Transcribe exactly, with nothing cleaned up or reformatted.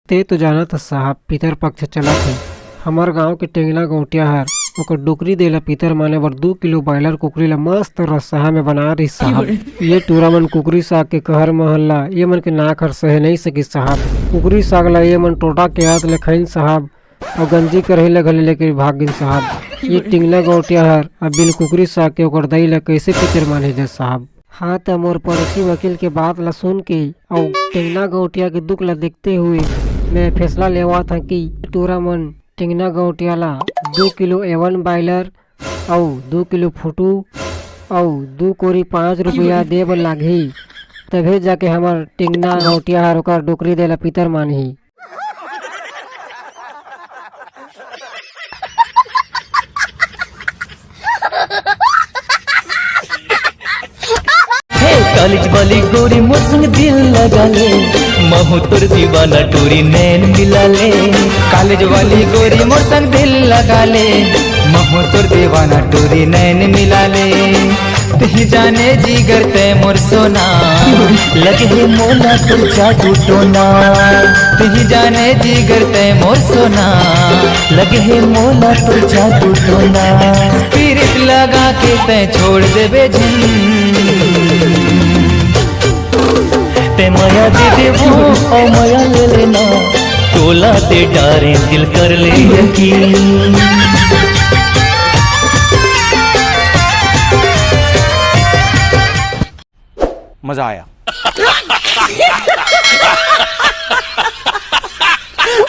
ते तो जानत हस साहब, पितर पक्ष चलत हे। हमर गांव के टेंगना गौंटिया हर ओकर डोकरी दे ला पितर माने बर दू किलो बॉयलर कुकरी ला मस्त रसहा में बना रहिस साहब। ये टूरा मन कुकरी साग के कहर महल ला ये मन के नाक हर सहे नइ सकिस साहब। कुकरी साग ला ये मन टोटा के हाथ ले खाइन साहब, अउ गंजी करही ला घले लेके भाग गिन साहब। ये टेंगना गौंटिया हर अब बिन कुकरी साग के ओकर दाई ला कैसे पितर माने जस साहब। हाँ, त मोर पड़ोसी वकील के बात ला सुन के अउ टेंगना गौंटिया के दुख ला देखते हुए मैं फैसला लेवत हं कि टूरा मन टेंगना गौंटिया ला दू किलो एवन बॉयलर अउ दू किलो फुटू अउ दू कोरी पाँच रुपया दे बर लागही, तभे जाके हमर टेंगना गौंटिया हर ओकर डोकरी दे ला पितर मानही। हे कॉलेज वाली गोरी मोर संग दिल लगा ले, महू तोर दीवाना टूरी नैन मिला ले। कॉलेज वाली गोरी मोर संग दिल लगा ले, महू तोर दीवाना टूरी नैन मिला ले। तही जाने जिगर तै मोर सोना, लगे हे मोला तोर जादू टोना। तही जाने जिगर तै मोर सोना, लगे हे मोला तोर जादू टोना। पीरित लगा के तै छोड़ देबे झिन। ते मया दे देबो, ओ मया ले लेना, टोला ते डारे दिल कर ले यकीन। मजा आया।